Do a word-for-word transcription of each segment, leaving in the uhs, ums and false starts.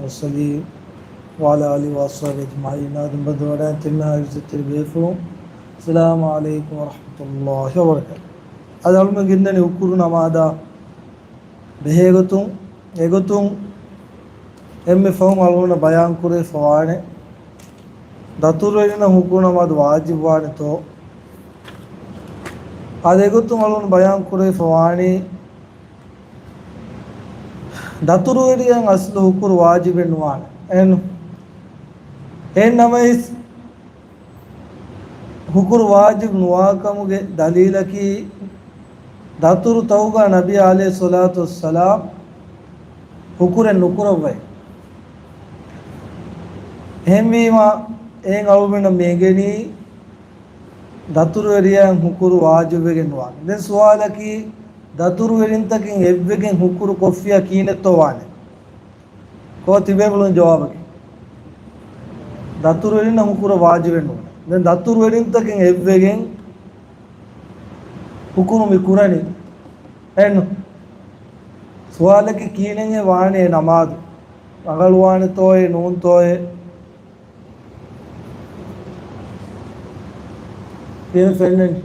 ވަސައްލަމް ވަޢަލާ އާލިހި ވައަޞްޙާބިހި އަޖްމަޢީން. އާދެ، ބައްދަލުވަޑައިގެން ތިން ހާއިރު ތިރި ބޭފުޅުން. އައްސަލާމު ޢަލައިކުމް ވަރަޙްމަތުﷲި ވަބަރަކާތުހު. އަދި އަޅުމެން ގެންދަނީ ހުކުރު ނަމާދާ ބެހޭގޮތުން، އެގޮތުން އެންމެ ފަހުން އަޅުގަނޑަށް ބަޔާން ކުރެވިފަ ވާނެ، ދަތުރުވެރިންނަށް ހުކުރު ނަމާދު ވާޖިބު ވާނެތޯ؟ އަދި އެގޮތުން އަޅުގަނޑު ބަޔާން ކުރެވިފަ ވާނީ، ދަތުރުވެރިޔަށް އަސްލު ހުކުރު ވާޖިބެއް ނުވާނެ. އެހެން، އެހެން ނަމަވެސް، ހުކުރު ވާޖިބު ނުވާކަމުގެ ދަލީލަކީ، ދަތުރުތަކުގަ ނަބީ ޢަލައިހިއްޞަލާތު ވައްސަލާމް ހުކުރެއް ނުކުރައްވައި. އެހެންވީމަ، އެހެން އަޅުގަނޑަށް މި އެނގެނީ، ދަތުރުވެރިޔަށް ހުކުރު ވާޖިބުވެގެން ނުވާނެ. ދެން ސުވާލަކީ، ދަތުރުވެރިންތަކެއް އެއްވެގެން ހުކުރު ކޮށްފިޔާ ކިހިނެއްތޯ ވާނެ؟ ކޯ ތިބޭފުޅުން ޖަވާބަކީ؟ ދަތުރުވެރިންނަށް ހުކުރު ވާޖިބެއް ނޫން. ދެން ދަތުރުވެރިންތަކެއް އެއްވެގެން ހުކުރު މި ކުރަނީ. އެން ސުވާލަކީ ކިހިނެއް ވާނެ ނަމާދު؟ ރަނގަޅުވާނެތޯއޭ ނޫންތޯއޭ؟ ކިހިނެއް ފެންނަނީ؟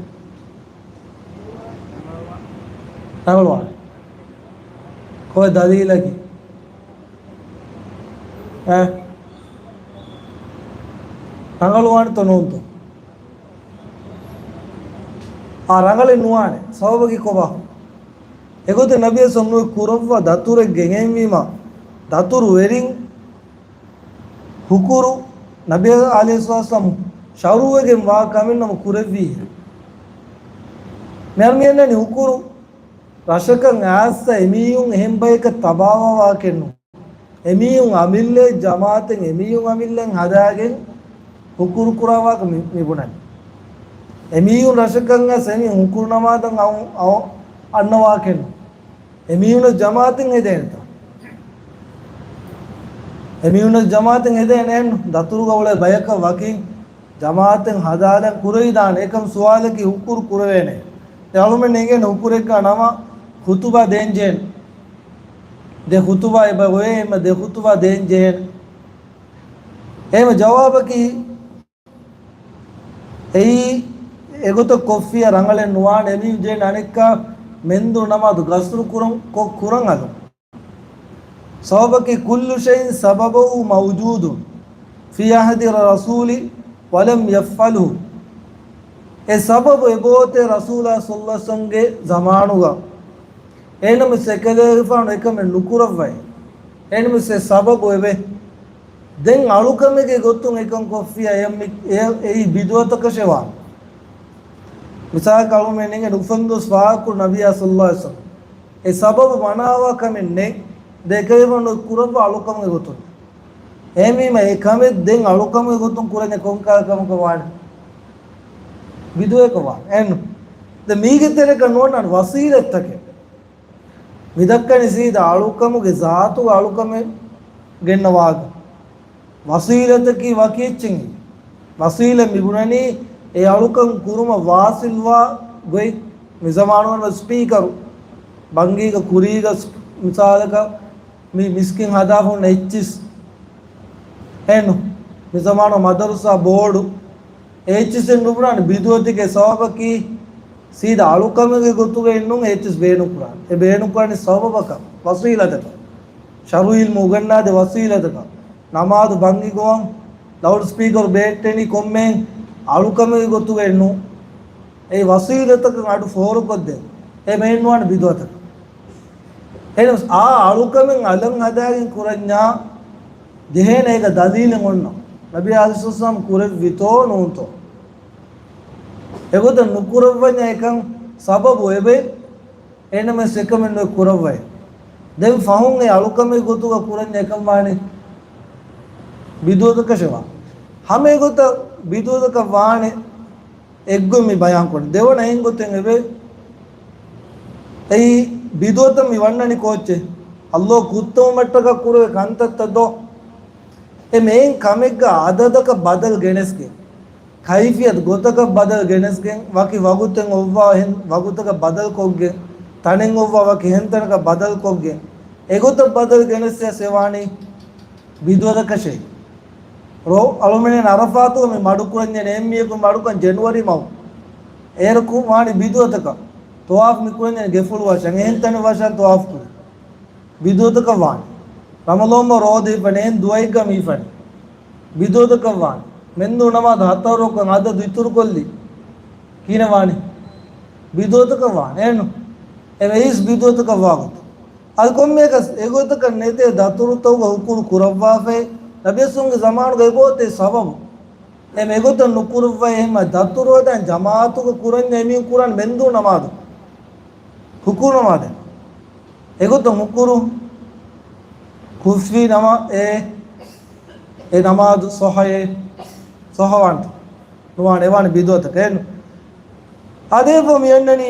ރަނގަޅުވާނެ. ކޮއެ ދަލީލަކީ؟ އެ؟ ރަނގަޅުވާނެތޯ ނޫންތޯ؟ އާ، ރަނގަޅެއް ނުވާނެ. ސަބަބަކީ ކޮބާ؟ އެގޮތަށް ނަބީ ސައް ނުކުރައްވާ ދަތުރެއް ގެނެވީމަ، ދަތުރު ވެރިން ހުކުރު ނަބީ ޢަލައިހިއްސަލާމް ޝަރުޢުވެގެން ވާ ކަމެއް ނަމަ ކުރެއްވީ. މިހާރު މި އަންނަނީ ހުކުރު ރަށަކަށް އައިސް އެމީހުން އެހެން ބަޔަކަށް ތަބާވާ ވާކެއް ނޫން. އެމީހުން އަމިއްލަ ޖަމާޢަތެއް، އެމީހުން އަމިއްލަ ހަދާގެން ހުކުރު ކުރާ ވާކަށް މި، މި ބުނަނީ. އެމީހުން ރަށަކަށް އައިސް އެމީހުން ހުކުރު ނަމާދަށް އައު، އައު، އަންނަ ވާކެއް ނޫން. އެމީހުންނަށް ޖަމާޢަތެއް ހެދޭނެތަ؟ އެމީހުންނަށް ޖަމާޢަތެއް ހެދޭނެ. އެހެން ދަތުރުގަ އުޅޭ ބަޔަކަށް ވަކި ޖަމާޢަތެއް ހަދާލަން ކުރެވިދާނެ. އެކަމް ސުވާލަކީ ހުކުރު ކުރެވޭނެ. އެ އަޅުމެން އެނގޭނެ ހުކުރެއްގަ ނަމަ ޚުތުބާ ދޭންޖެހޭނެ. ދެ ޚުތުބާ އެބަ އޮވޭ، އެމަ ދެ ޚުތުބާ ދޭންޖެހޭނެ. އެމަ ޖަވާބަކީ އެއީ އެގޮތަށް ކޮށްފިޔާ ރަނގަޅެއް ނުވާނެ. އެމީހުން ޖެހޭނެ އަނެއްކާ މެންދުރު ނަމާދު ގަސްރު ކުރަން، ކޮ، ކުރަން އަލުން. ސަބަބަކީ، كل شيء سببه موجود في عهد الرسول ولم يفعله. އެ ސަބަބު އެބައޮތޭ ރަސޫލާ ޞައްލަﷲު ޢަލައިހި ވަސައްލަމްގެ ޒަމާނުގަ. އެހެނަސް އެކަލޭގެފާނު އެކަމެއް ނުކުރައްވައި. އެހެނަސް އެ ސަބަބު އެވެ. ދެން އަޅުކަމެއްގެ ގޮތުން އެކަން ކޮށްފިޔާ އެ، އެ، އެއީ ބިދުޢަތަކަށެވާނެ. މިސާލަކަށް އަޅުމެން އެނގޭނެ އުފަންދުވަސް ފާހަގަކުރި ނަބިއްޔާ ޞައްލަﷲު ޢަލައިހި ވަސައްލަމް. އެ ސަބަބު މަނާވާ ކަމެއް ނެތް. ދެކެވެފަ ނުކުރައްވާ އަޅުކަމެއްގެ ގޮތުން. އެހެންވީމަ އެ ކަމެއް ދެން އަޅުކަމެއްގެ ގޮތުން ކުރަންޏާ ކޮންކަހަލަ ކަމަކަށް ވާނެ؟ ބިދުޢަތަކަށް ވާނެ. އެހެން. ދެން މީގެ ތެރޭގަ ނުވަންނާނެ ވަސީލަތްތަކެއް. މިދައްކަނީ ސީދާ އަޅުކަމުގެ ޒާތުގަ އަޅުކަމެއް ގެންނަވާގެން. ވަސީލަތަކީ ވަކި އެއްޗެއް. ވަސީލަތް މިބުނަނީ އެ އަޅުކަން ކުރުމަށް ވާސިލްވާ ގޮތް. މި ޒަމާނުގަ ސްޕީކަރު، ބަންގީގަ ކުރީގަ ސް، މިސާލަކަށް މި މިސްކިތް ހަދާފަ ހުންނަ އެއްޗިސް. އެން، މި ޒަމާނު މަދަރުސާ ބޯޑު، އެއްޗިސް ނުބުނާނެ ބިދުޢަތެއްގެ ސަބަބަކީ ސީދާ އަޅުކަމެއްގެ ގޮތުގައި ނޫން އެއްޗިސް ބޭނުން ކުރާނެ. އެ ބޭނުން ކުރާނީ ސަބަބަކަށް، ވަސީލަތަކަށް. ޝަރުޢީ ޢިލްމު އުގަންނާދޭ ވަސީލަތަކަށް. ނަމާދު ބަންގި ގޮވަން، ލައުޑް ސްޕީކަރު ބޭއްޓެނީ ކޮންމެ އަޅުކަމެއްގެ ގޮތުގައި ނޫން. އެ ވަސީލަތަކަށް އަޑު ފޯރުކޮށްދޭ. އެ މެއިން ނުވާނެ ބިދުޢަތަކަށް. އެހެނަސް އާ އަޅުކަމެއް އަލަށް ހަދާގެން ކުރަންޏާ ޖެހޭނެ އޭގަ ދަލީލެއް އޮންނަ. ނަބީ ޢަލައިހިއްސަލާމް ކުރެއްވިތޯ ނޫންތޯ؟ އެގޮތަށް ނުކުރައްވަންޏާ އެކަން ސަބަބު އެބައި. އެހެނަމެސް އެކަމެއް ނުކުރައްވައި. ދެން ފަހުން އެ އަޅުކަމެއް ގޮތުގަ ކުރަންޏާ އެކަން ވާނީ ބިދުޢަތަކަށެވާ. ހަމަ އެގޮތަށް ބިދުޢަތަކަށް ވާނެ. އެއްގޮތް މި ބަޔާން ކުރަން. ދެވަނަ އެހެން ގޮތެއް އެވެ. އެއީ ބިދުޢަތަށް މި ވަންނަނީ ކޯއްޗެއް؟ ﷲ ކުއްތަވުމަށްޓަކާ ކުރެވޭ ކަންތައްތައް ދޯ؟ އެ މެއިން ކަމެއްގަ އަދަދަކަށް ބަދަލު ގެނެސްގެން، ކައިފިޔަތު ގޮތަކަށް ބަދަލު ގެނެސްގެން، ވަކި ވަގުތެއް އޮއްވާ އެހެން ވަގުތަކަށް ބަދަލު ކޮށްގެން، ތަނެއް އޮއްވާ ވަކި އެހެން ތަނަކަށް ބަދަލު ކޮށްގެން، އެގޮތަށް ބަދަލު ގެނެސް އެ ސެވާނީ. ބިދުޢަތަކަށޭ. ރޯ އަޅުމެން އަރަފާތުގަ މި މަޑުކުރަންޏެ ނޭމިޔަކު މަޑުކަން ޖެނުއަރީ މަހު. އޭރަކު ވާނީ ބިދުޢަތަކަށް. ޠަވާފް މި ކުރަންޏެ ގެފުޅު ވަށަން. އެހެން ތަނެއް ވަށަން ޠަވާފް ކުރި. ބިދުޢަތަކަށް ވާނެ. ރަމަޟާން މަހު ރޯދަ ހިފަނީ އެހެން ދުވަހެއްގަ މި ހިފަނީ. ބިދުޢަތަކަށް ވާނެ. މެންދުރު ނަމާދު ހަތަރު ރަކުޢަތް އަދަދު އިތުރުކޮށްލީ. ކިހިނެއް ވާނީ؟ ބިދުޢަތަކަށް ވާނެ. އެއްނު؟ އެ ވެސް ބިދުޢަތަކަށް ވާ ގޮތަށް. އަދި ކޮންމެއަކަސް އެގޮތަކަށް ނެތޭ ދަތުރުތަކުގަ ހުކުރު ކުރައްވާފައި. ނަބިއްޔާގެ ޒަމާނުގަ އެބައޮތޭ ސަބަބު. އެ މެގޮތަށް ނުކުރައްވައި އެހެންމަ ދަތުރުވެދާން ޖަމާޢަތުގަ ކުރަންޏާ އެމީހުން ކުރާން މެންދުރު ނަމާދު. ހުކުރު ނަމާދެއް. އެގޮތަށް ހުކުރު ކުރެއްވި ނަމަ އެ، އެ ނަމާދު ޞައްޙައެއް ޞައްޙަވާންތަ؟ ނުވާނެ، އެވާނެ ބިދުޢަތަކަށް. އެހެން އާދެ އެބަ މި އަންނަނީ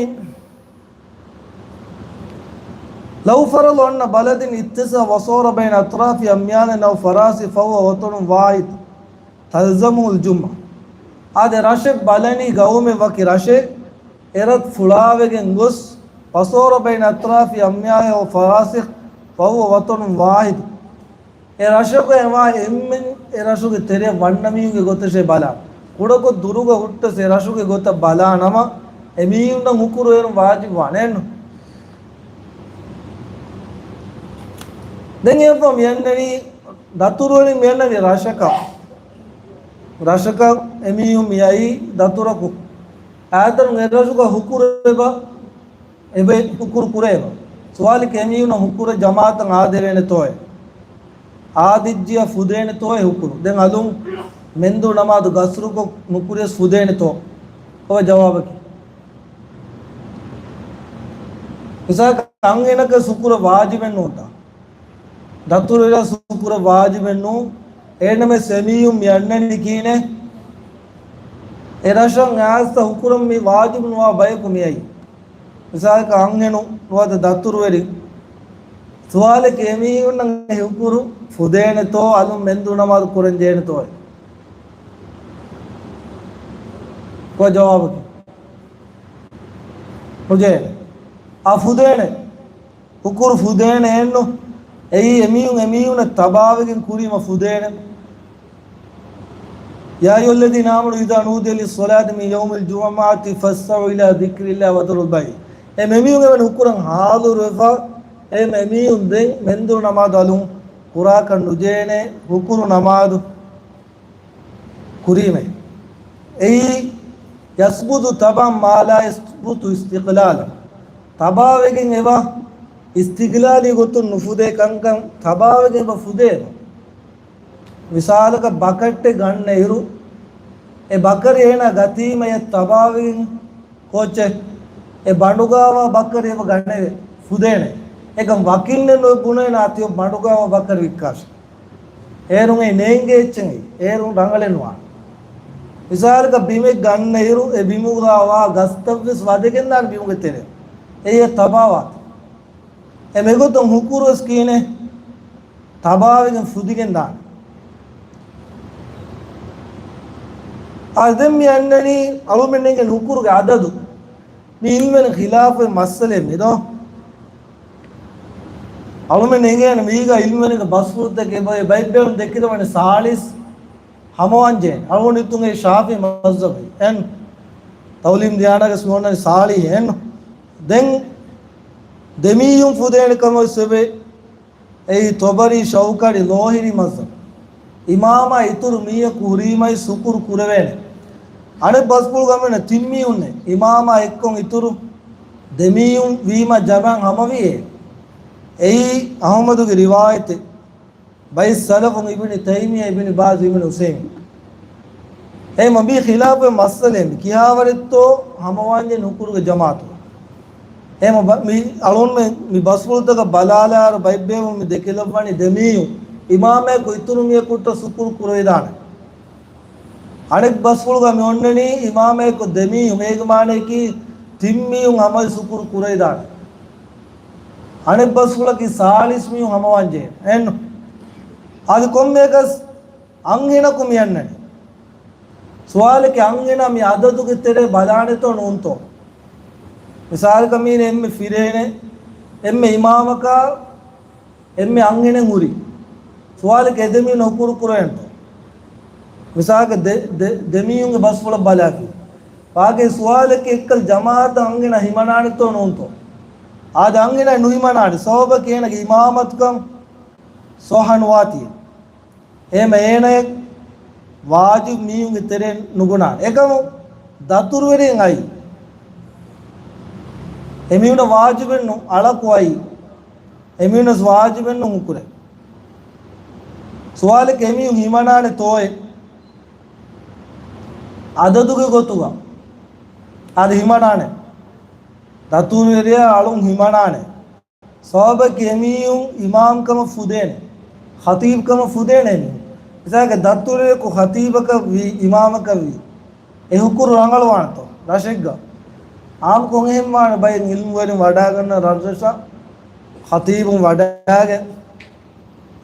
لو فرض أن بلد اتسع وصار بين أطراف أميال أو فراسخ فهو وطن واحد تلزمه الجمعة. އާދެ ރަށެއް ބަލަނީ ގައުމެއް ވަކި ރަށެއް އެރަށް ފުޅާވެގެން ގޮސް وصار بين أطراف أميال أو فراسخ فهو وطن واحد. އެ ރަށަކު އެވާ އެންމެން އެ ރަށުގެ ތެރެއަށް ވަންނަ މީހުންގެ ގޮތަށޭ ބަލާ. ކުޑަކޮށް ދުރުގަ ހުއްޓަސް އެ ރަށުގެ ގޮތަށް ބަލާ ނަމަ، އެ މީހުންނަށް ހުކުރު އޭރުން ވާޖިބު ވާނެ އެއްނު. ދެން އެއަށްފަހު މި އަންނަނީ ދަތުރުވެރިން މި އަންނަނީ ރަށަކަށް. ރަށަކަށް އެމީހުން މި އައީ ދަތުރަކު. އާދެ އެ ރަށުގަ ހުކުރު އެބަ އެބަ ހުކުރު ކުރޭ އެބަ. ސުވާލަކީ އެމީހުންނަށް ހުކުރެއް ޖަމާޢަތަށް އާދެވޭނެތޯއޭ؟ އާދިއްޖިއްޔާ ފުދޭނެތޯއޭ ހުކުރު؟ ދެން އަލުން މެންދުރު ނަމާދު ގަސްރުކޮށް ނުކުރިޔަސް ފުދޭނެތޯ؟ ކޮބާ ޖަވާބަކީ؟ މިސާލަކަށް އަންހެނަކަށް ހުކުރު ވާޖިބެއް ނޫންތަ؟ ދަތުރުވެރިޔަށް ހުކުރު ވާޖިބެއް ނޫން. އެހެންނަމަވެސް އެމީހުން މި އަންނަނީ ކިހިނެއް؟ އެ ރަށަށް އައިސްތަ ހުކުރު މި ވާޖިބު ނުވާ ބަޔަކު މިއައީ. މިސާލަކަށް އަންހެނުން ނުވަތަ ދަތުރުވެރިން. ސުވާލަކީ އެމީހުންނަށް އެ ހުކުރު ފުދޭނެތޯ އަލުން މެންދުރު ނަމާދު ކުރަން ޖެހޭނެތޯއޭ؟ ކޮބާ ޖަވާބަކީ؟ ނުޖެހޭނެ. އާ ފުދޭނެ. ހުކުރު ފުދޭނެ އެއްނު. އެއީ އެމީހުން އެމީހުންނަށް ތަބާވެގެން ކުރީމަ ފުދޭނެ. يا أيها الذين آمنوا إذا نودي للصلاة من يوم الجمعة فاسعوا إلى ذكر الله وذروا البيع. އެ އެމީހުން އެވަނި ހުކުރަށް ހާޟިރުވެފަ، އެ އެމީހުން ދެން މެންދުރު ނަމާދު އަލުން ކުރާކަށް ނުޖެހޭނެ، ހުކުރު ނަމާދު ކުރީމޭ. އެއީ يثبت تبعا ما لا يثبت استقلالا. ތަބާވެގެން އެބަ އިސްތިގްލާލީ ގޮތުން ނުފުދޭ ކަންކަން ތަބާވެގެން އެބަ ފުދޭ. މިސާލަކަށް ބަކައްޓެއް ގަންނަ އިރު، އެ ބަކަރި އޭނާ ގަތީމަ އެ ތަބާވެގެން ކޯއްޗެއް؟ އެ ބަނޑުގާވާ ބަކަރި އެބަ ގަނެވޭ، ފުދޭނެ. އެކަން ވަކިންނެއް ނުބުނޭ ނާތިޔޮ ބަނޑުގާވާ ބަކަރި ވިއްކާށޭ. އޭރުން އެ ނޭނގޭ އެއްޗެއް އޭރުން ރަނގަޅެއް ނުވާ. މިސާލަކަށް ބިމެއް ގަންނަ އިރު އެ ބިމުގާވާ ގަސްތައްވެސް ވަދެގެން ދާނެ ބިމުގެ ތެރެއަށް. އެއީ އެ ތަބާވާތަ؟ އެ މެގޮތުން ހުކުރުވެސް ކިހިނެއް؟ ތަބާވެގެން ފުދިގެން ދާނެ. އާ ދެން މި އަންނަނީ އަޅުމެން ނެގެން ހުކުރުގެ އަދަދު. މި އިލްމެން ޚިލާފު މައްސަލައެއް މިދޯ. އަޅުމެން ނެގޭނެ މީގަ އިލްމެންގެ ބަސްފުޅުތަކެއް ބައެއް ބައެއް ބޭރުން ދެކިދަވަނީ ސާޅީސް ހަމަވާންޖެހޭ. އަޅުގަނޑު ހިތުން އެ ޝާފިޢީ މަޒްހަބު އެން ތައުލީމް ދިޔާނާގެ ސުވަނަން ސާޅީސް އެން. ދެން ދެމީހުން ފުދޭނެ ކަމަށް ވެސް ވެ. އެއީ ޠަބަރީ، ޝައުކާނީ، ލޯހިރީ މަޒްހަބު. އިމާމާ އިތުރު މީހަކު ހުރީމައި ހުކުރު ކުރެވޭނެ. އަނެއް ބަސްފުޅުގަ މިނަ ތިން މީހުންނެއް އިމާމާ އެއްކޮށް އިތުރު ދެ މީހުން ވީމަ ޖަމާޢަތް ހަމަވީއޭ. އެއީ އަޙްމަދުގެ ރިވާޔަތެއް. ބައެއް ސަލަފުން އިބްނި ތައިމިއްޔާ، އިބްނި ބާޒް، އިބްނި ޢުސައިމީން. އެހެންމަ މީ ޚިލާފުވެ މައްސަލައެއް މި ކިހާވަރެއްތޯ ހަމަވާންޖެހޭ ހުކުރުގެ ޖަމާޢަތު. އެހެންމަ ބަ-، މި އަޅުންމެ މި ބަސްފުޅުތަކަށް ބަލާލާއިރު ބައެއްބޭފުން މި ދެކިލައްވަނީ ދެ މީހުން އިމާމާއެކު އިތުރު މީހަކު ހުއްޓަސް ހުކުރު ކުރެވިދާނެ. އަނެއް ބަސްފުޅުގަ މި އޮންނަނީ އިމާމާއެކު ދެ މީހުން، އޭގެ މާނަޔަކީ ތިން މީހުން ހަމަވެސް ހުކުރު ކުރެވިދާނެ. އަނެއް ބަސްފުޅަކީ ސާޅީސް މީހުން ހަމަވާންޖެހޭ. އެން އަދި ކޮންމެއަކަސް އަންހެނަކު މި އަންނަނީ. ސުވާލަކީ އަންހެނާ މި އަދަދުގެ ތެރޭ ބަލާނެތޯ ނޫންތޯ؟ މިސާލަކަށް މީނަ އެންމެ ފިރޭނެ، އެންމެ އިމާމަކާ، އެންމެ އަންހެނެއް ހުރި. ސުވާލެއް އެ ދެމީހުން ހުކުރު ކުރޭނެތޯ؟ މިސާލަކަށް ދެ، ދެ، ދެމީހުންގެ ބަސްފުޅަށް ބަލާފި. ވާގެ ސުވާލެއް އެއްކަލަ ޖަމާއަތަށް އަންގިނަ ހިމަނާނެތޯ ނޫންތޯ؟ އާދެ އަންގިނަ ނުހިމަނާނެ. ސަބަބަކީ އޭނަގެ އިމާމަތުކަން ސޮއްހަ ނުވާތީ. އެހެމަ އޭނައެއް ވާޖިބު މީހުންގެ ތެރެއިން ނުގުނާނެ. އެކަމު ދަތުރުވެރިން އައީ. އެމީހުނަށް ވާޖިބެއްނު އަޅަކު އައީ. އެމީހުނަސް ވާޖިބެއްނު ހުކުރޭ. ސުވާލެއް އެމީހުން ހިމަނާނެ ތޯއެ؟ އަދަދުގެ ގޮތުގަ. އަދި ހިމަނާނެ. ދަތުރުވެރިޔާ އަޅުން ހިމަނާނެ. ސަބަބަކީ އެމީހުން އިމާމްކަމަށް ފުދޭނެ، ޚަތީބްކަމަށް ފުދޭނެ އެމީހުން. މިސާލަކަށް ދަތުރުވެރިޔަކު ޚަތީބަކަށް ވީ، އިމާމަކަށް ވީ، އެ ހުކުރު ރަނގަޅުވާނެތޯ ރަށެއްގަ؟ އާންމުކޮށް އެހެން ވާނެ ބައެއް އިލްމުވެރިން ވަޑައިގަންނަ ރަށްރަށަށް ޚަތީބުން ވަޑައިގެން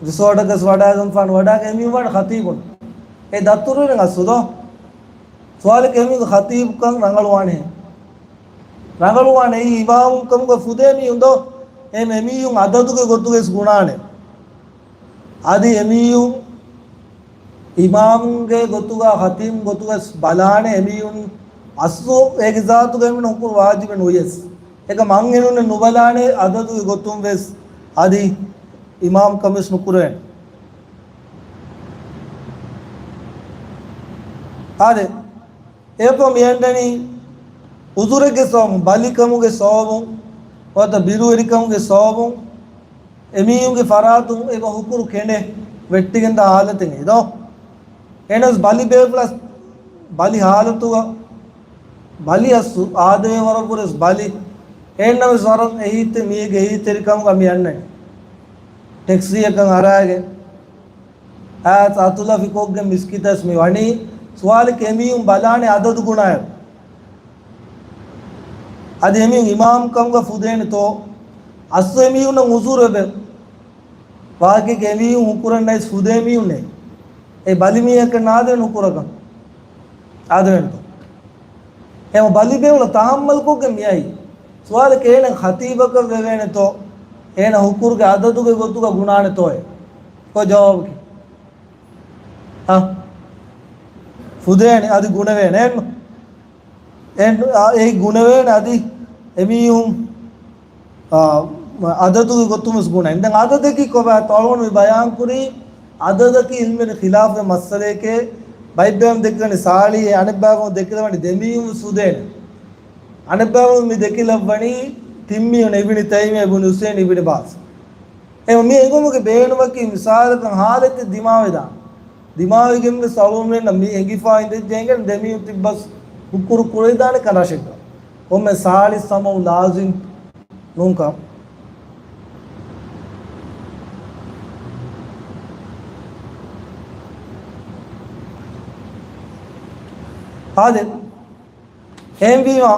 ރިސޯޓަކަސް ވަޑައިގަންފާނު ވަޑައިގެން އެމީހުން ވާނެ ޚަތީބުން. އެ ދަތުރުވެރިން އަސްލު ދޯ؟ ސުވާލެއް އެމީހުން ޚަތީބުކަން ރަނގަޅުވާނެހެން. ރަނގަޅުވާނެ އެއީ އިމާމުކަމުގަ ފުދޭ މީހުން ދޯ؟ އެހެން އެމީހުން އަދަދުގެ ގޮތުގައި ގުނާނެ. އަދި އެމީހުން އިމާމުގެ ގޮތުގަ ޚަތީބު ގޮތުގައި ބަލާނެ އެމީހުން އަސްލު އޭގެ ޒާތުގައި އެމީހުން ހުކުރު ވާޖިބެއް ނުވިޔަސް. އެކަމަށް އެމީހުން ނުބަލާނެ އަދަދުގެ ގޮތުން ވެސް އަދި އިމާމުކަން ވެސް ނުކުރޭނެ. އާދެ. އެއަށްފަހު މި އަންނަނީ އުޒުރެއްގެ ސަބަބުން، ބަލިކަމުގެ ސަބަބުން، ނުވަތަ ބިރުވެރިކަމުގެ ސަބަބުން އެމީހުންގެ ފަރާތުން އެބަ ހުކުރު ކެނޑެ ވެއްޓިގެންދާ ހާލަތެއް އެދޯ. އެހެނަސް ބަލި ބޭފުޅަސް ބަލި ހާލަތުގަ ބަލި އަސް އާދެވޭ ވަރަށްވުރެސް ބަލި. އެހެންނަމަވެސް ވަރަށް އެހީތެ މީގެ އެހީތެރިކަމުގަ މި އަންނަނީ. ޓެކްސީއަކަށް އަރާގެ އާ، އަތުލަފިކޮށްގެން މިސްކިތަސް މި ވަނީ. ސުވާލެއް އެމީހުން ބަލާނެ އަދަދު ގުނާއިރު. އަދި އެމީހުން އިމާމްކަމުގަ ފުދޭނެތޯ؟ އަސްލު އެމީހުންނަށް އުޒުރު އެބަ ވާގެ އެމީހުން ހުކުރަން ނައިސް ފުދޭ މީހުންނޭ. އެ ބަލިމީހަކަށް ނާދޭން ހުކުރަކަށް. އާދެވެންތޯ؟ އެމަ ބަލިބޭފުޅަށް ތަހައްމަލްކޮށްގެން މިއައީ. ސުވާލަކީ އޭނަ ޚަތީބަކަށް ވެވޭނެތޯ؟ އޭނަ ހުކުރުގެ އަދަދުގެ ގޮތުގަ ގުނާނެތޯއޭ؟ ކޮ ޖަވާބަކީ؟ އަ، ފުދޭނެ އަދި ގުނެވޭނެ. އެން، އެން، އާ، އެ ގުނެވޭނެ އަދި އެމީހުން އާ، އަދަދުގެ ގޮތުން ވެސް ގުނައިން. ދެން އަދަދަކީ ކޮބާތޯ؟ އަޅުގަނޑު މި ބަޔާންކުރީ އަދަދަކީ އިލްމެއް ޚިލާފު މައްސަލައެކޭ. ބައެއް ބަޔަކު ދެކިގަނީ ސާޅީ، އަނެއް ބަޔަކު ދެކިލަވަނީ ދެމީހުން ވެސް ފުދޭނެ. އަނެއް ބަޔަކު މި ދެކިލައްވަނީ ތިން މީހުން، އިބްނު ތައިމިއްޔާ، އިބްނު އުސައިމީން، އިބްނު ބާޒް. އެ މި އެނގުމުގެ ބޭނުމަކީ މިސާލަކަށް ހާލަތެއް ދިމާވެދާނެ. ދިމާވެގެން ވެސް އަޅުގަނޑުމެންނަށް މި އެނގިފާ އިނދެއްޖެ އެނގެން ދެމީހުން ތިއްބަސް ހުކުރު ކުރެވިދާނެ ކަނޑާށެއްގަ. ކޮންމެ ސާޅީސް ސަމަވުން ލާޒިމް ނޫންކަން. އާދެ، އެހެންވީމަ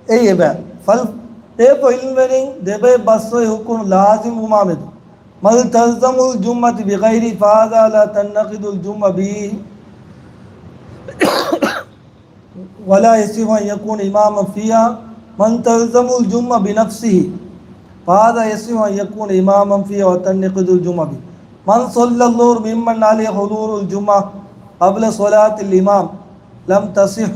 އެއީ އެބަ. ފަލް، އެއަށްފަހު އިލްމުވެރިން ދެބައި ބަސްވައި ހުކުރު ލާޒިމް ވުމާމެދު. مَنْ تَلْزَمُهُ الْجُمَّةُ بِغَيْرِهِ فَهَذَا لَا تَنْعَقِدُ الْجُمَّةُ بِهِ وَلَا يَصِحُّ أَنْ يَكُونَ إِمَامًا فِيهَا، مَنْ تَلْزَمُهُ الْجُمَّةُ بِنَفْسِهِ، فَهَذَا يَصِحُّ أَنْ يَكُونَ إِمَامًا فِيهَا وَتَنْعَقِدُ الْجُمَّةُ بِهِ. مَنْ صَلَّى الظُّهْرَ مِمَّنْ عَلَيْهِ حُضُورُ الْجُمَّةِ قَبْلَ صَلَاةِ الْإِمَامِ، لَمْ تَصِحَّ.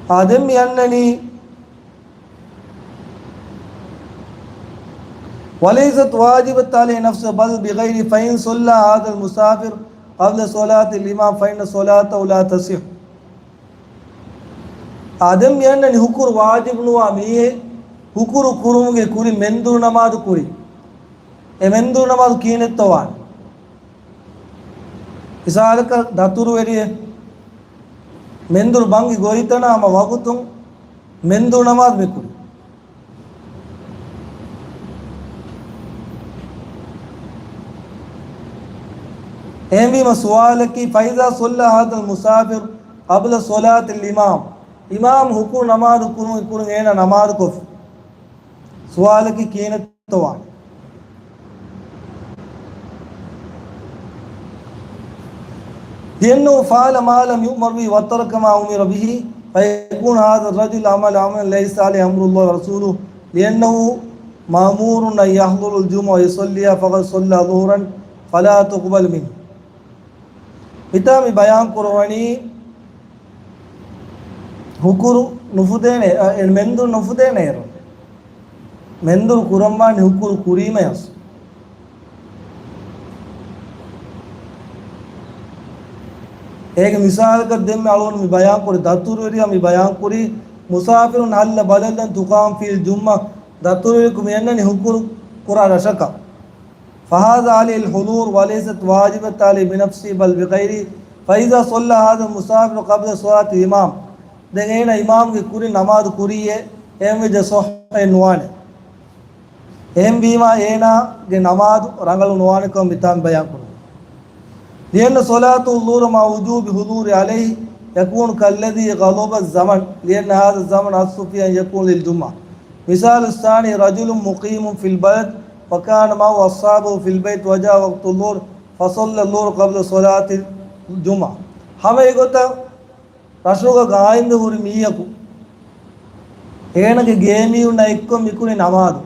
އާ، ދެން މި އަންނަނީ، وَلَيْسَتْ وَاجِبَةً عَلَيْهِ نَفْسُهَا بَلْ بِغَيْرِهِ، فَإِنْ صَلَّى هَذَا الْمُسَافِرُ قَبْلَ صَلَاةِ الْإِمَامِ فَإِنَّ صَلَاتَهُ لَا تَصِحُّ. އާ، ދެން މި އަންނަނީ ހުކުރު ވާޖިބު ނުވާ މީހެއް ހުކުރު ކުރުމުގެ ކުރިން މެންދުރު ނަމާދު ކުރި. އެ މެންދުރު ނަމާދު ކިހިނެއްތޯ ވާނެ؟ މިސާލަކަށް ދަތުރުވެރިއެއް މެންދުރު ބަންގި ގޮވިތަނާ ހަމަ ވަގުތުން މެންދުރު ނަމާދު މި ކުރި. އެހެންވީމަ ސުވާލަކީ، فَإِذَا صَلَّى هَذَا الْمُسَافِرُ قَبْلَ صَلَاةِ الْإِمَامِ، އިމާމު ހުކުރު ނަމާދު ކުރުމުގެ ކުރިން އޭނާ ނަމާދު ކޮށްފި. ސުވާލަކީ ކިހިނެއްތޯ ވާނެ؟ لِأَنَّهُ فَعَلَ مَا لَمْ يُؤْمَرْ بِهِ وَتَرَكَ مَا أُمِرَ بِهِ، فَيَكُونُ هَذَا الرَّجُلُ عَمِلَ عَمَلًا لَيْسَ عَلَيْهِ أَمْرُ اللَّهِ وَرَسُولِهِ، لِأَنَّهُ مأمور أن يحضر الجمعة ويصليها فقد صلى ظهرا فلا تقبل منه. މިތާ މި ބަޔާން ކުރަވަނީ ހުކުރު ނުފުދޭނެ، އަ، އެ މެންދުރު ނުފުދޭނެ އޭރު. މެންދުރު ކުރަންވާނީ ހުކުރު ކުރީމަޔަސް. އޭގެ މިސާލަކަށް ދެންމެ އަޅުގަނޑު މި ބަޔާން ކުރި ދަތުރުވެރިޔާ މި ބަޔާން ކުރީ مسافر حل بلدا تقام فيه الجمعة، ދަތުރުވެރިޔަކު މި އަންނަނީ ހުކުރު ކުރާ ރަށަކަށް. فهذا عليه الحضور وليست واجبة عليه بنفسه بل بغيره، فإذا صلى هذا المسافر قبل صلاة الإمام، ދެން އޭނާ އިމާމްގެ ކުރިން ނަމާދު ކުރީއޭ، އެހެންވެއްޖެ ޞައްޙައެއް ނުވާނެ. އެހެންވީމާ އޭނާގެ ނަމާދު ރަނގަޅު ނުވާނެކަމަށް މިތާން ބަޔާން ކުރުން. لأن صلاة الظهر مع وجوب حضور عليه يكون كالذي غلب الزمن، لأن هذا الزمن أصل فيه أن يكون للجمعة. مثال الثاني رجل مقيم في البلد وكان معه أصحابه في البيت وجاء وقت الظهر فصلى الظهر قبل صلاة الجمعة. ހަމަ އެގޮތަށް ރަށުގަ ގާއިމްވެ ހުރި މީހަކު އޭނަގެ ގޭމީހުންނާ އެއްކޮށް މިކުރި ނަމާދު،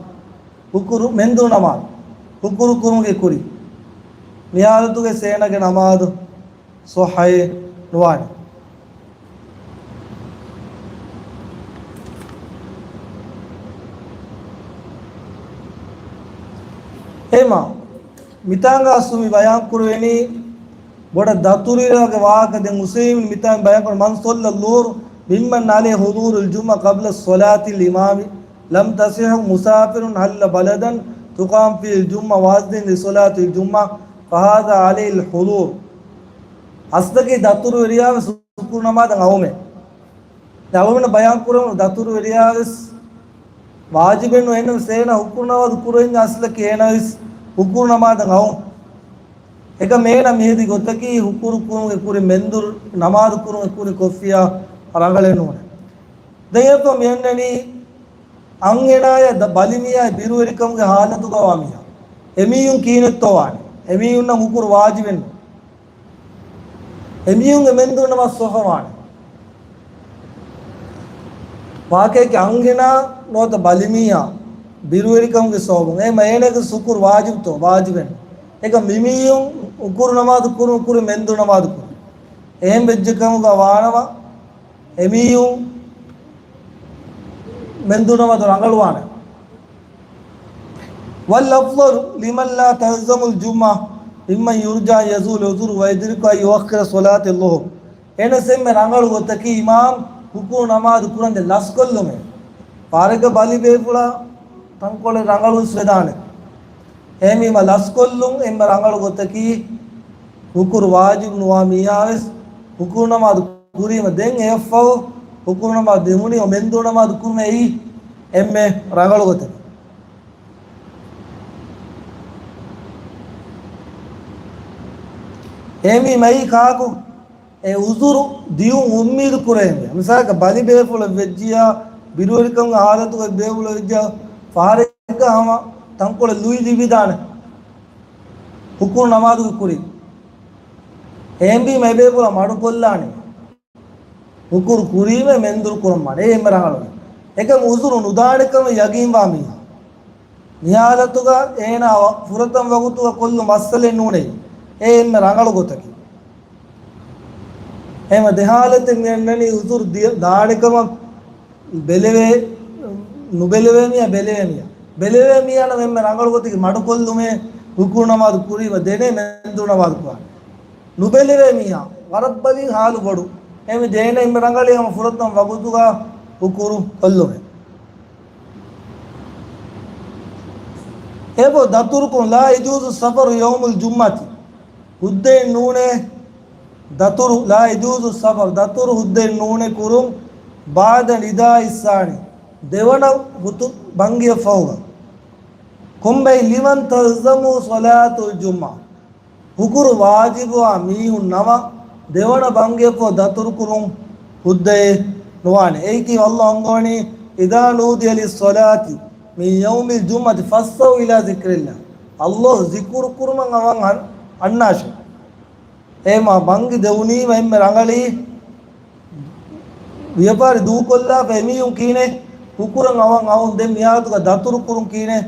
ހުކުރު، މެންދުރު ނަމާދު، ހުކުރު ކުރުމުގެ ކުރިން. މިހާލަތުގައި އޭނަގެ ނަމާދު ޞައްޙައެއް ނުވާނެ. އެމާ މިތާނގަ އަސްލު މި ބަޔާން ކުރެވެނީ ބޮޑަށް ދަތުރުވެރިޔާގެ ވާހަކަ. ދެން އުސައިމީން މިތާން ބަޔާން ކުރަނީ من صلى الظهر ممن عليه حضور الجمعة قبل صلاة الإمام لم تصح مسافر حل بلدا تقام فيه الجمعة وأذن لصلاة الجمعة فهذا عليه الحضور. އަސްލަކީ ދަތުރުވެރިޔާ ވެސް ހުކުރު ނަމާދަށް އައުމޭ. ދެން އަޅުގަނޑު ބަޔާން ކުރަމު ދަތުރުވެރިޔާ ވެސް ވާޖިބެއް ނޫން، އެހެންވެސް އޭނާ ހުކުރު ނަމާދު ކުރަން އަސްލަކީ އޭނާ ވެސް ހުކުރު ނަމާދަށް އައުން. އެކަމް އޭނާ މިހެދި ގޮތަކީ ހުކުރު ކުރުމުގެ ކުރިން މެންދުރު ނަމާދު ކުރުމުގެ ކުރިން ކޮށްފިއްޔާ ރަނގަޅެއް ނޫނޭ. ދެން އެއަށްފަހު މި އަންނަނީ އަންހެނާޔާ ދަ-، ބަލިމީހާ ބިރުވެރިކަމުގެ ހާލަތުގަ ވާ މީހާ. އެމީހުން ކިހިނެއްތޯ ވާނީ؟ އެމީހުންނަށް ހުކުރު ވާޖިބެއް ނޫން. އެމީހުންގެ މެންދުރު ނަމާދު ޞައްޙަވާނެ. ވާގި އަންހެނާ ނުވަތަ ބަލިމީހާ ބިރުވެރިކަމުގެ ސަބަބުން އެ މައިނަގެ ހުކުރު ވާޖިބުތޯ؟ ވާޖިބެއް ނޫން. އެކަމް މިމީހުން ހުކުރު ނަމާދު ކުރުން ކުރިން މެންދުރު ނަމާދު ކުރުން. އެހެން ވެއްޖެ ކަމުގަ ވާނަމަ އެމީހުން މެންދުރު ނަމާދު ރަނގަޅުވާނެ. والأفضل لمن لا تلزمه الجمعة ممن يرجى أن يزول عذره ويدركه أن يؤخر صلاة الظهر. އެހެނަސް އެންމެ ރަނގަޅު ގޮތަކީ އިމާމް ހުކުރު ނަމާދު ކުރަން ދެން ލަސްކޮށްލުމޭ. ފާރެއްގަ ބަލި ބޭފުޅާ ތަންކޮޅެއް ރަނގަޅުވެސް ވެދާނެ. އެހެންވީމަ ލަސްކޮށްލުން އެންމެ ރަނގަޅު ގޮތަކީ، ހުކުރު ވާޖިބު ނުވާ މީހާވެސް ހުކުރު ނަމާދު ކުރީމަ ދެން އެއަށްފަހު ހުކުރު ނަމާދު ދިމުނީމަ މެންދުރު ނަމާދު ކުރުމަށް އެއީ އެންމެ ރަނގަޅު ގޮތެއް. އެހެންވީމަ އެއީ ކާކު؟ އެ އުޒުރު ދިޔުން އުއްމީދު ކުރެވޭ. މިސާލަކަށް ބަލި ބޭފުޅެއް ވެއްޖިއްޔާ، ބިރުވެރިކަމުގެ ހާލަތުގައި ބޭފުޅެއް ވެއްޖިއްޔާ، ފަހަރެއްގަ ހަމަ ތަންކޮޅެއް ލުއި ލިބިދާނެ ހުކުރު ނަމާދުގެ ކުރިން. އެހެންވީމަ އެބޭފުޅާ މަޑުކޮށްލާނެ. ހުކުރު ކުރީމަ މެންދުރު ކުރަން މާނަ. އެ އެންމެ ރަނގަޅު. އެކަމް އުޒުރު ނުދާނެކަމަށް ޔަގީންވާ މީހާ. މި ހާލަތުގަ އޭނާ ފުރަތަމަ ވަގުތުގަ ކޮށްލު މައްސަލައެއް ނޫނޭ. އެ އެންމެ ރަނގަޅު ގޮތަކީ. އެހެންވެ ދެ ހާލަތެއް މި އަންނަނީ އުޒުރު ދިޔަ-، ދާނެކަމަށް ބެލެވޭ، ނުބެލެވޭ މީހާ، ބެލެވޭ މީހާ. ބެލެވޭ މީހާ ނަމަ އެންމެ ރަނގަޅު ގޮތަކީ މަޑުކޮށްލުމޭ، ހުކުރު ނަމާދު ކުރީމަ ދެނޭ މެންދުރު ނަމާދު ކުރާނެ. ނުބެލެވޭ މީހާ، ވަރަށް ބަލި ހާލު ބޮޑު. އެހެންވެ ދެނޭ އެންމެ ރަނގަޅީ ހަމަ ފުރަތަމަ ވަގުތުގަ ހުކުރު ކޮށްލުމޭ. އެބަ ދަތުރުކުން لا يجوز السفر يوم الجمعة. ހުއްދައެއް ނޫނޭ ދަތުރު، لا يجوز السفر، ދަތުރު ހުއްދައެއް ނޫނޭ ކުރުން، بعد النداء الثاني، ދެވަނަ ހުތު ބަންގިއަށް ފަހުގަ. ކޮންބައި؟ لمن تلزمه صلاة الجمعة. ހުކުރު ވާޖިބުވާ މީހުން ނަމަ، ދެވަނަ ބަންގިއަށްފަހު ދަތުރުކުރުން ހުއްދައެއް ނުވާނެ. އެއީކީ ﷲ އަންގަވަނީ، إذا نودي للصلاة من يوم الجمعة فاسعوا إلى ذكر الله. ﷲ ޒިކުރު ކުރުމަށް އަވަން އަން-، އަންނާށޭ. އެހެންމާ ބަންގި ދެވުނީމަ އެންމެ ރަނގަޅީ، ވިޔަފާރި ދޫކޮށްލާފަ އެމީހުން ކިހިނެއް؟ ހުކުރަން އަވަން އަވަން ދެން މިހާލަތުގަ ދަތުރު ކުރުން ކީނެ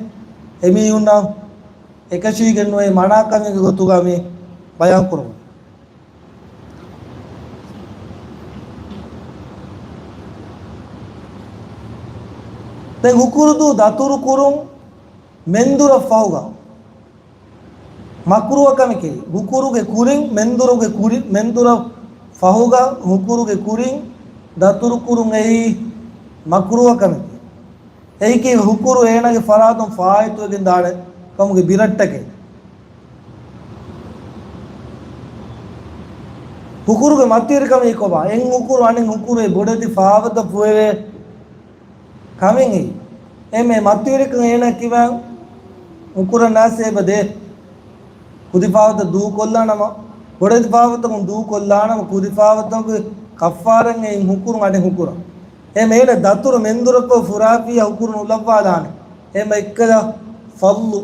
އެމީހުންނަށް އެކަށީގެންނުވޭ މަނާކަމެއްގެ ގޮތުގަ މި ބަޔާން ކުރުމުން. ދެން ހުކުރުދޫ ދަތުރު ކުރުން މެންދުރަށް ފަހުގަ މަކްރޫހަކަމެކޭ. ހުކުރުގެ ކުރިން މެންދުރުގެ ކުރި، މެންދުރަށް ފަހުގަ ހުކުރުގެ ކުރިން ދަތުރު ކުރުން އެއީ މަކްރޫހަކަމެކޭ. އެއީކީ ހުކުރު އޭނާގެ ފަރާތުން ފާއިތުވެގެން ދާނެ ކަމުގެ ބިރައްޓަކެއް. ހުކުރުގެ މަތިވެރިކަމީ ކޮބާ؟ އެއް ހުކުރު އަނެއް ހުކުރު ބޮޑެތި ފާފަތައް ފުއެވޭ ކަމެއް ހި. އެމެ މަތިވެރިކަން އޭނާ ކިބައިން ހުކުރަން ނާސޭބަ ދޭ. ކުދި ފާފަތައް ދޫކޮށްލާނަމަ، ބޮޑެތި ފާފަތަކުން ދޫކޮށްލާނަމަ، ކުދި ފާފަތަކުގެ ކައްފާރައެއް އެއިން ހުކުރު އަނެއް ހުކުރަ. އެމެ އޭނަ ދަތުރު މެންދުރަށްފަހު ފުރާފިއްޔާ ހުކުރު ނުލައްވާލާނެ. އެމެ އެއްކަލަ ފަޟްލު،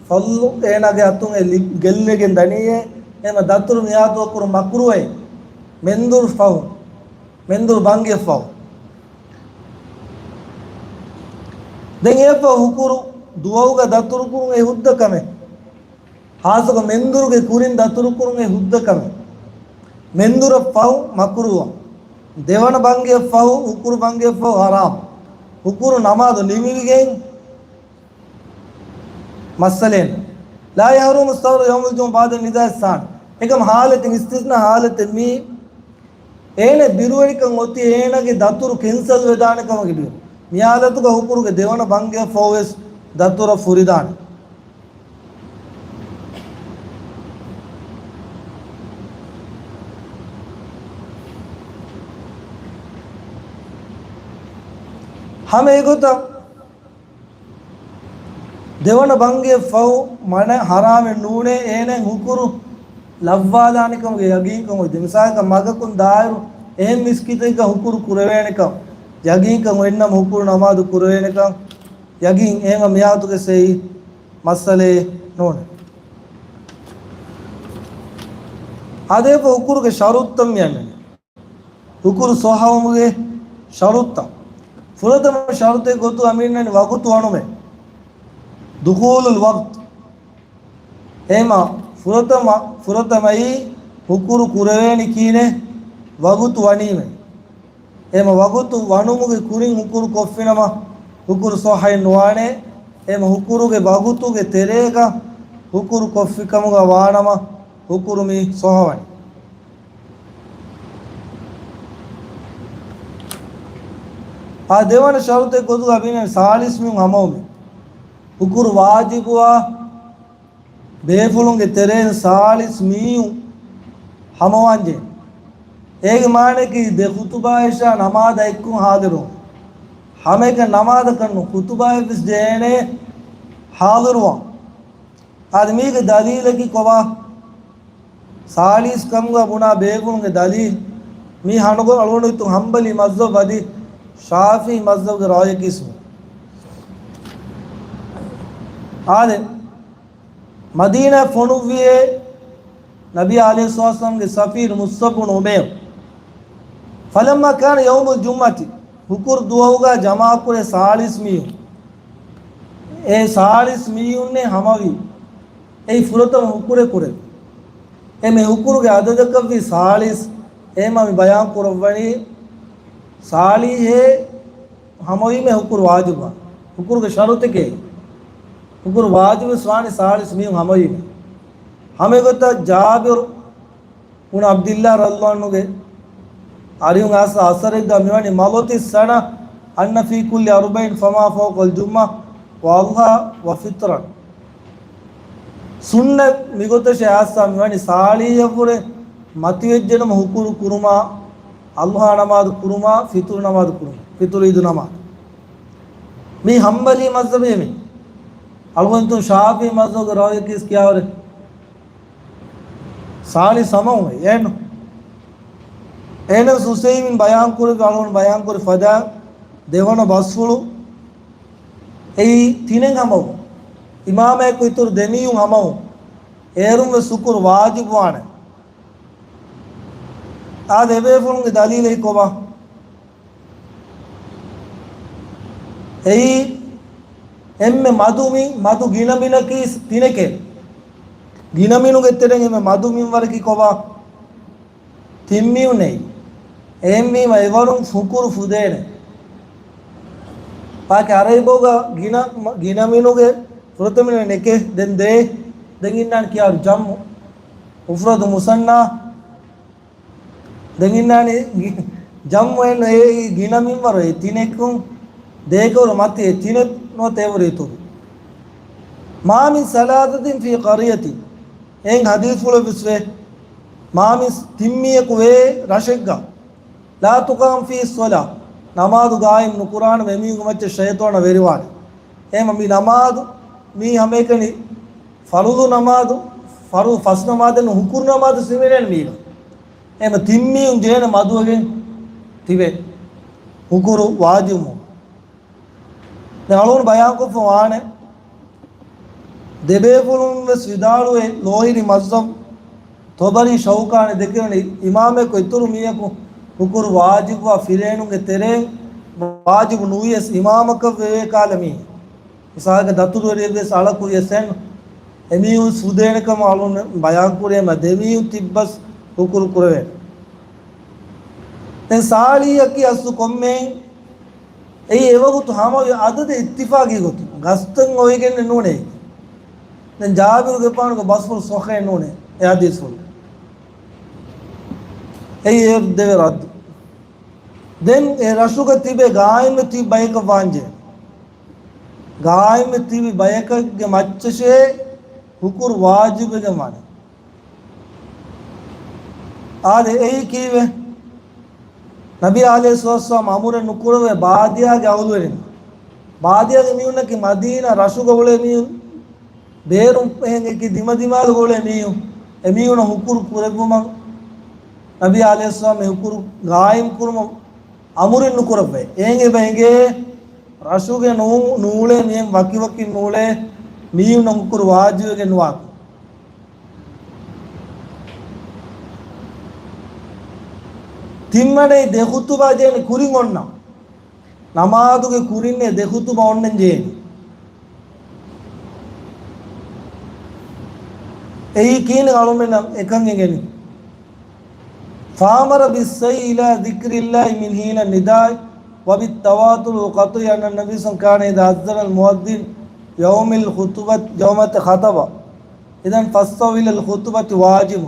ފަޟްލު އޭނާގެ އަތުން އެ ލި-، ގެއްލިގެން ދަނީއޭ. އެމެ ދަތުރު މިހާތު ކުރު މަކްރޫހެއް. މެންދުރު ފަހު، މެންދުރު ބަންގި ފަހު. ދެން އެއަށްފަހު ހުކުރު ދުވަހުގަ ދަތުރު ކުރުން އެ ހުއްދަ ކަމެއް. ހާއްސަކޮށް މެންދުރުގެ ކުރިން ދަތުރު ކުރުން އެ ހުއްދަ ކަމެއް. މެންދުރަށް ފަހު މަކްރޫހަ. ދެވަނަ ބަންގިއަށް ފަހު، ހުކުރު ބަންގިއަށް ފަހު ހަރާމް. ހުކުރު ނަމާދު ނިމިގެން މައްސަލައެއް. لا يحرم السفر يوم الجمعة بعد النداء الثاني. އެކަމް ހާލަތެއް، އިސްތިސްނާ ހާލަތެއް މީ. އޭނަ ބިރުވެރިކަން އޮތީ އޭނަގެ ދަތުރު ކެންސަލް ވެދާނެ ކަމުގެ ބިރު. މި ހާލަތުގަ ހުކުރުގެ ދެވަނަ ބަންގިއަށް ފަހުވެސް ދަތުރަށް ފުރިދާނެ. ހަމަ އެގޮތަށް ދެވަނަ ބަންގިއަށް ފަހު މަނަ ހަރާމެއް ނޫނޭ އޭނަ ހުކުރު ލައްވާލާނެ ކަމުގެ ޔަގީންކަން އޮތް. މިސާލަކަށް މަގަކުން ދާއިރު އެހެން މިސްކިތެއްގަ ހުކުރު ކުރެވޭނެކަން ޔަގީންކަން އޮތްނަމަ ހުކުރު ނަމާދު ކުރެވޭނެކަން ޔަގީން އެހެން މިހާތުގެ ސެއި މައްސަލައެއް ނޫނޭ. އާދެ، އެއަށްފަހު ހުކުރުގެ ޝަރުތުތައް މިއަންނަނީ. ހުކުރު ޞައްޙަވުމުގެ ޝަރުތުތައް. ފުރަތަމަ ޝަރުތެއް ގޮތުގަ މިއަންނަނީ ވަގުތު ވަނުމޭ. ދުޚޫލުލް ވަގްތު. އެހެމަ ފުރަތަމަ، ފުރަތަމައީ ހުކުރު ކުރެވޭނީ ކީނެ ވަގުތު ވަނީމޭ. އެހެމަ ވަގުތު ވަނުމުގެ ކުރިން ހުކުރު ކޮށްފިނަމަ ހުކުރު ޞައްޙައެއް ނުވާނެ. އެހެމަ ހުކުރުގެ ވަގުތުގެ ތެރޭގަ ހުކުރު ކޮށްފި ކަމުގަ ވާނަމަ ހުކުރު މި ޞައްޙަވަނީ. އާ ދެވަނަ ޝަރުތެއް ގޮތުގަ މިއަންނަނީ ސާޅީސް މީހުން ހަމަވުމޭ. ހުކުރު ވާޖިބުވާ ބޭފުޅުންގެ ތެރެއިން ސާޅީސް މީހުން ހަމަވާންޖެހޭ. އޭގެ މާނައަކީ ދެ ޚުތުބާ އިޝާ ނަމާދަށް އެއްކޮށް ހާޟިރުވުން. ހަމައެކަނި ނަމާދަކަށް ނޫން، ޚުތުބާއެއްވެސް ޖެހޭނެ ހާޟިރުވާން. އާދެ، މީގެ ދަލީލަކީ ކޮބާ؟ ސާޅީސް ކަމުގަ ބުނާ ބޭފުޅުންގެ ދަލީލް މީ ހަނުގޮ އަޅުގަނޑު ހިތުން ހަންބަލީ މަޒްހަބު އަދި ޝާފިޢީ މަޒްހަބުގެ ރާޔަކީ ސުންނަ. އާދެ، މަދީނާ ފޮނުއްވިއޭ ނަބީ ޢަލައިހިއްސަލާތު ވައްސަލާމްގެ ސަފީރު މުޞްޢަބް ބުނު ޢުމައިރު. فلما كان يوم الجمعة، ހުކުރު ދުވަހުގަ ޖަމާކުރޭ ސާޅީސް މީހުން. އެ ސާޅީސް މީހުންނޭ ހަމަވީ. އެއީ ފުރަތަމަ ހުކުރެއް ކުރެވި. އެ މި ހުކުރުގެ އަދަދަކަށްވީ ސާޅީސް. އެހެމަ މި ބަޔާން ކުރައްވަނީ ސާޅީހެއް ހަމަވީމޭ ހުކުރު ވާޖިބުވާނެ. ހުކުރުގެ ޝަރުތެކޭ. ހުކުރު ވާޖިބުވެސް ވާނީ ސާޅީސް މީހުން ހަމަވީމޭ. ހަމައެގޮތަށް ޖާބިރު ބުނު ޢަބްދިއްލާ ރަޟިޔަﷲ ޢަންހުގެ އަރިހުން އައިސް އަސަރެއްގަ މިވަނީ مضت السنة أن في كل أربع فما فوق الجمعة وأضحى وفطرا. ސުންނަތް މިގޮތަށޭ އައިސް މިވަނީ ސާޅީހަށްވުރެ މަތިވެއްޖެނަމަ ހުކުރު ކުރުމާ، އަޟްޙާ ނަމާދު ކުރުމާ، ފިޠުރު ނަމާދު ކުރުމާ، ފިޠުރު ޢީދު ނަމާދު. މީ ޙަންބަލީ މަޒްހަބޭ މީ. އަޅުގަނޑު ޝާފިޢީ މަޒްހަބުގެ ރާވީ ކީސް ކިޔާވަރެއް؟ ސާޅީސް ހަމަވުމެއް އެއްނު. އެހެނަސް ޢުސައިމީން ބަޔާން ކުރެއްވި އަޅުގަނޑު ބަޔާން ކުރި ފަދަ ދެވަނަ ބަސްފުޅު އެއީ ތިނެއް ހަމަވުން. އިމާމަކު އިތުރު ދެމީހުން ހަމަވުން. އޭރުން ވެސް ހުކުރު ވާޖިބުވާނެ. އާދެ، އެބޭފުޅުންގެ ދަލީލެއް ކޮބާ؟ އެއީ އެންމެ މަދު މި-، މަދު ގިނަ މިނަކީ ތިނެކޭ. ގިނަ މިނުގެ ތެރެއިން އެންމެ މަދު މިންވަރަކީ ކޮބާ؟ ތިން މިނުން ނެތް. އެހެންވީމަ އެވަރުން ހުކުރު ފުދޭނެ. ބާކީ އަރަބިބަހުގަ ގިނަ، ގިނަ މިނުގެ ފުރަތަމަ މިނުން ނެތް. ދެން ދޭ، ދެން އިންނާނެ ކިޔާ ޖަމްޢު، މުފްރަދު، މުސަންނާ. ދެން އިންނާނެ ގި-، ޖަމްޢު އެން އެ ގިނަ މިންވަރު އެ ތިނެއްކުން ދޭކައުރު މަތި އެ ތިނެއް ނުވަތަ އެވަރު އިތުރު. މާ މިން ސަލާސަތިން ފީ ޤަރްޔަތިން. އެހެން ޙަދީޘްފުޅެއް ވެސް ވޭ. މާ މިން ތިން މީހަކު ވޭ ރަށެއްގަ. ލާ ތުޤާމު ފީހި ޞަލާ. ނަމާދު ގާއިމް ނުކުރާނަމަ އެމީހުންގެ މައްޗަށް ޝައިޠާނާ ވެރިވާނެ. އެހެންވީމަ މި ނަމާދު މީ ހަމައެކަނި ފަރުޟު ނަމާދު، ފަރުޟު ފަސް ނަމާދެއް ނޫން، ހުކުރު ނަމާދު ހިމެނޭނެ މީގަ. އެހެންވީމަ ތިން މީހުން ޖެހޭނެ މަދުވެގެން ތިބެ ހުކުރު ވާޖިބު. ދެން އަޅުގަނޑު ބަޔާންކޮށްފަ ވާނެ، ދެބޭފުޅުން ވެސް ވިދާޅުވޭ، ލޯހިރި މަޒްހަބު ޠަބަރީ، ޝައުކާނީ ދެކެވެނީ އިމާމެއް އިތުރު މީހަކު ހުކުރު ވާޖިބުވާ ފިރިހެނުންގެ ތެރެއިން ވާޖިބު ނުވިޔަސް އިމާމަކަށް ވެވޭ ކަހަލަ މީހެއް. މިސާލަކަށް ދަތުރުވެރިއެއް ވެސް އަޅަކު ވިޔަސް އެން އެމީހުން ފުދޭނެ ކަމަށް އަޅުން ބަޔާން ކުރޭމަ ދެމީހުން ތިއްބަސް ހުކުރު ކުރެވޭނެ. ދެން ސާޅީހަކީ އަސްލު ކޮންމެހެން އެއީ އެވަގުތު ހަމަވި އަދަދެއް އިއްތިފާގީ ގޮތުން ގަސްތަށް އޮވެގެން ނޫނޭ. ދެން ޖާބިރުގެފާނުގެ ބަސްފުޅު ޞައްޙައެއް ނޫނޭ އެ ޙަދީޘްފުޅު. އެއީ އެ ދެވޭ ރައްދު. ދެން އެ ރަށުގަ ތިބެ ގާއިމްވެ ތިބި ބަޔަކަށް ވާންޖެހޭ. ގާއިމްވެ ތިބި ބަޔަކަށްގެ މައްޗަށޭ ހުކުރު ވާޖިބުވެގެން ވާނެ. އާދެ، އެއީ ކީއްވެ؟ ނަބީ ޢަލައިހިއްސަލާތު ވައްސަލާމް އަމުރެއް ނުކުރެވޭ ބާދިޔާގެ އަހުލުވެރިން. ބާދިޔާގެ މީހުންނަކީ މަދީނާ ރަށުގަ އުޅޭ މީހުން، ބޭރުން އެހެން އެކި ދިމަދިމާލުގަ އުޅޭ މީހުން. އެމީހުންނަށް ހުކުރު ކުރެއްވުމަށް ނަބީ ޢަލައިހިއްސަލާމް އެ ހުކުރު ގާއިމް ކުރުމަށް އަމުރެއް ނުކުރައްވައި. އެހެން އެބަ އެނގޭ، ރަށުގެ ނޫ-، ނޫޅޭ މިހެން ވަކިވަކިން ނޫޅޭ މީހުންނަށް ހުކުރު ވާޖިބުވެގެން ނުވާކަން. ތިންވަނައީ ދެ ޚުތުބާ ޖެހޭނެ ކުރިން އޮންނަ. ނަމާދުގެ ކުރިން އެ ދެ ޚުތުބާ އޮންނަން ޖެހޭނެ. އެއީ ކީނެ އަޅުމެންނަށް އެކަން އެނގެނީ. فأمر بالسعي إلى ذكر الله من حين النداء وبالتواتر القطعي أن النبي صلى الله عليه وسلم كان إذا أذن المؤذن يوم الخطبة، يوم الخطبة، إذن فالسعي إلى الخطبة واجب.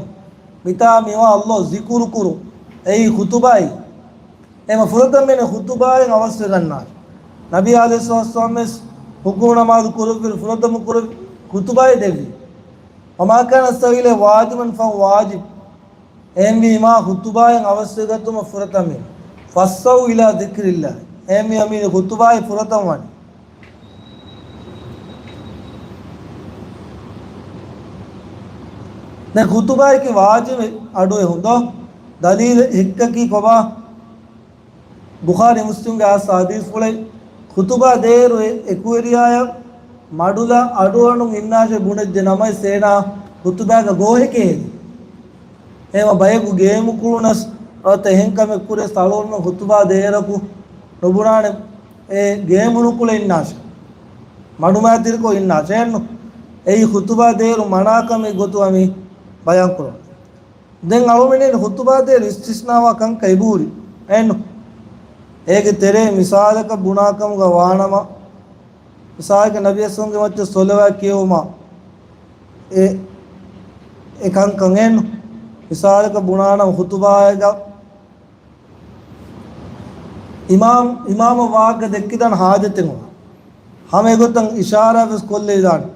މިތާ މިވާ ﷲ ޒިކުރު ކުރުން އެއީ ޚުތުބާއި. އެމަ ފުރަތަމަ ޚުތުބާއިން އަވަސްވެގަންނާނެ. ނަބީ ޢަލައިހިއްސަލާމް ވެސް ހުކުރު ނަމާދު ކުރެއްވި ފުރަތަމަ ކުރެއްވި ޚުތުބާއި ދެއްވި. وما كان السعي إليه واجبا فهو واجب. އެހެންވީމާ، ޚުތުބާއިން އަވަސްވެގަތުމަށް ފުރަތަމަ، فالسعي إلى ذكر الله. އެހެންވީމާ، މީ ޚުތުބާއި ފުރަތަމަ ވަނީ. ދެން ޚުތުބާއަކީ ވާޖިބެއް އަޑުއެހުން ދޯ؟ ދަލީލެއް ހެއްކަކީ ކޮބާ؟ ބުޚާރީ މުސްލިމްގެ އާސް ޙަދީޘްފުޅެއް، ޚުތުބާ ދޭއިރު އެ-، އެކުވެރިޔާޔަށް މަޑުލަށް އަޑުއަނޑުން އިންނާށޭ ބުނެއްޖެ ނަމަވެސް އޭނާ ޚުތުބާގަ ގޯހެކޭ ހެދި. އެހެންވީމަ ބަޔަކު ގޭމު ކުޅުނަސް ނުވަތަ އެހެން ކަމެއް ކުރެސް އަޅުގަނޑުމެން ޚުތުބާ ދޭއިރަކު ނުބުނާނެ އެ ގޭމު ނުކުޅެ އިންނާށޭ. މަޑުމައިތިރިކޮށް އިންނާށޭ. އެއްނު. އެއީ ޚުތުބާ ދޭއިރު މަނާ ކަމެއް ގޮތުގަ މި ބަޔާން ކުރަން. ދެން އަޅުގަނޑުމެން ޚުތުބާ ދޭއިރު އިސްތިސްނާވާ ކަންކަން އެބަހުރި. އެއްނު. އޭގެ ތެރޭ މިސާލަކަށް ބުނާ ކަމުގަ ވާނަމަ، މިސާލަކަށް ނަބީ އަސްލަމްގެ މައްޗަށް ޞަލަވާތް ކިޔެވުމާ، އެ، އެ ކަންކަން އެއްނު. މިސާލަކަށް ބުނާނަމަ ޚުތުބާއެއްގަ އިމާމް، އިމާމަށް ވާހަކަ ދެއްކިދާނެ ޙާޖަތެއް ނުވާ. ހަމަ އެގޮތަށް އިޝާރާތް ވެސް ކޮށްލެވިދާނެ.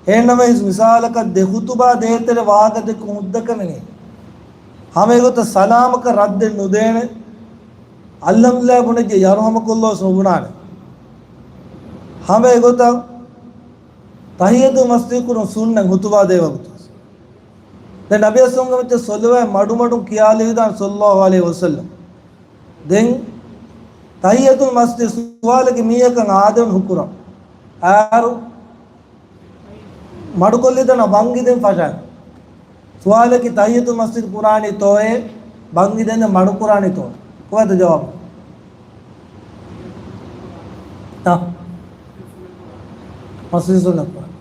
އެހެންނަމަވެސް މިސާލަކަށް ދެ ޚުތުބާ ދޭތެރޭ ވާހަކަ ދެއްކުން ހުއްދަ ކަމެއް ނެތް. ހަމަ އެގޮތަށް ސަލާމަކަށް ރައްދެއް ނުދޭނެ. އަލްޙަމްދުލިއްލާހް ބުނެއްޖެ ޔަރްޙަމުކައްލާހް ވެސް ނުބުނާނެ. ހަމަ އެގޮތަށް ތަޙިއްޔަތުލް މަސްޖިދު ކުރުން ސުންނަތް ޚުތުބާ ދޭ ވަގުތު. ދެން ނަބީ އަސްލަމްގެ މައްޗަށް ޞަލަވާތް މަޑުމަޑުން ކިޔާލެވިދާނެ ޞައްލައްލާހު ޢަލައިހި ވަސައްލަމް. ދެން ތަޙިއްޔަތުލް މަސްޖިދު ސުވާލަކީ މީހަކަށް އާދެވުން ހުކުރަން. އާރު މަޑުކޮށްލިދަން ވަންއިދެން ފަށާ. ސުވާލަކީ ތަޙިއްޔަތުލް މަސްޖިދު ކުރާނީތޯއޭ، ވަންއިދެން މަޑުކުރާނީތޯ؟ ކޮބާތަ ޖަވާބު؟ އަ، މަސްޖިދު ސުންނަތް ކުރާނީ.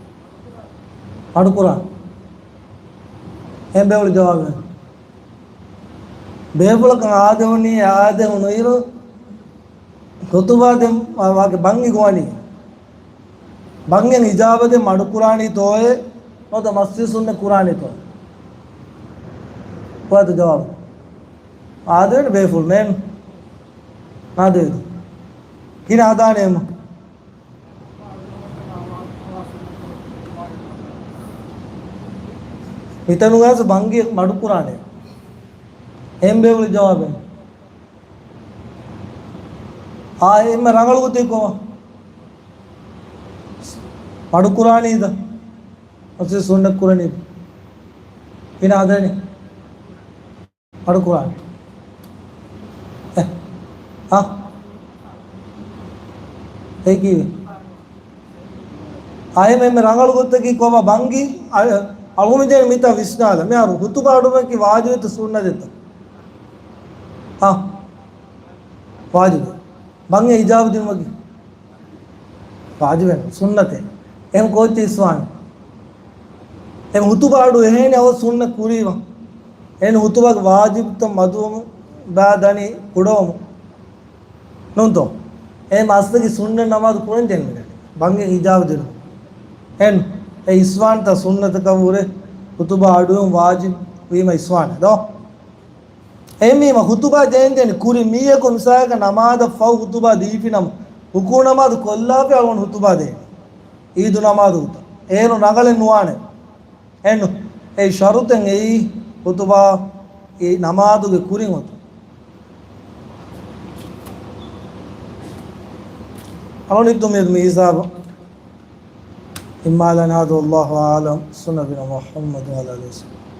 މަޑު ކުރާނީ. އެހެން ބޭފުޅު ޖަވާބެއް. ބޭފުޅަކަށް އާދެވުނީ، އާދެވުނު އިރު ޚުތުބާ ދެން ވާ-، ވާގެ ބަންގި ގޮވަނީ. ބަންގިން އިޖާބަ ދެން މަޑު ކުރާނީތޯއޭ، ނުވަތަ މަސްޖިދު ސުންނަތް ކުރާނީތޯ؟ ކޮބާތޯ ޖަވާބު؟ އާދެވޭނެ ބޭފުޅު ނޭން. އާދެވޭ. ކިހިނެއް ހަދާނެ އެމަ؟ މިތަނުގަސް ބަންގި މަޑު ކުރާނެ. އެހެން ބޭފުޅު ޖަވާބެއް. އާ، އެންމެ ރަނގަޅު ގޮތެއް ކޮބާ؟ މަޑު ކުރާނީތަ؟ މަސްޖިދު ސުންނަތް ކުރަނީ. ކިހިނެއް ހަދާނީ؟ މަޑު ކުރާނީ. އެ، އާ؟ އެއީ ކީއްވެ؟ އާ، އެންމެ ރަނގަޅު ގޮތަކީ ކޮބާ؟ ބަންގި އަ-، އަޅުގަނޑުމެން މިތާ ވިސްނާލަ. މިހާރު ޚުތުބާ އަޑުއެހުމަކީ ވާޖިބެއްތަ ސުންނަތެއްތަ؟ އާ؟ ވާޖިބެއް. ބަންގި އިޖާބަ ދިނުމަކީ ވާޖިބެއް ނޫން، ސުންނަތެއް. އެހެން ކޯއްޗެއް އިސްވާނެ؟ އެ ޚުތުބާ އަޑު އެހެން އަވަސް ސުންނަ ކުރީމަ. އެހެން ޚުތުބާގެ ވާޖިބުތައް މަދުވަމުން ބާ ދަނީ ކުޑަވަމުން. ނޫންތޯ؟ އެ މަސްތަކީ ސުންނަ ނަމާދު ކުރަން ޖެހެން މި ބަންގި އިޖާބަ ދިނުމަށް. އެހެން އެ އިސްވާންތަ ސުންނަތަކަށް ވުރެ ޚުތުބާ އަޑު އެހުން ވާޖިބު ވީމަ އިސްވާނެ ދޯ؟ އެހެންވީމަ، ޚުތުބާ ދޭންޖެހެނީ ކުރިން މީހަކު މިސާލަކަށް ނަމާދަށް ފަހު ޚުތުބާ ދީފިނަމަ، ރުކޫޢު ނަމާދު ކޮށްލާފި އަޅުގަނޑު ޚުތުބާ ދޭނީ. ޢީދު ނަމާދު އޮތަ. އޭރު ރަނގަޅެއް ނުވާނެ. އެން، އެ ޝަރުޠެއް އެއީ ޚުތުބާ އެ ނަމާދުގެ ކުރިން އޮތުން. އަޅުގަނޑު މި ހިސާބަށް އިއްމާލާނެ ހާދަ، ވައްލާހު އަޢުލަމް، ސުންނަ ބިން މުޙައްމަދު ވަޢަލާ އާލިހި ވަސައްހަބިހި.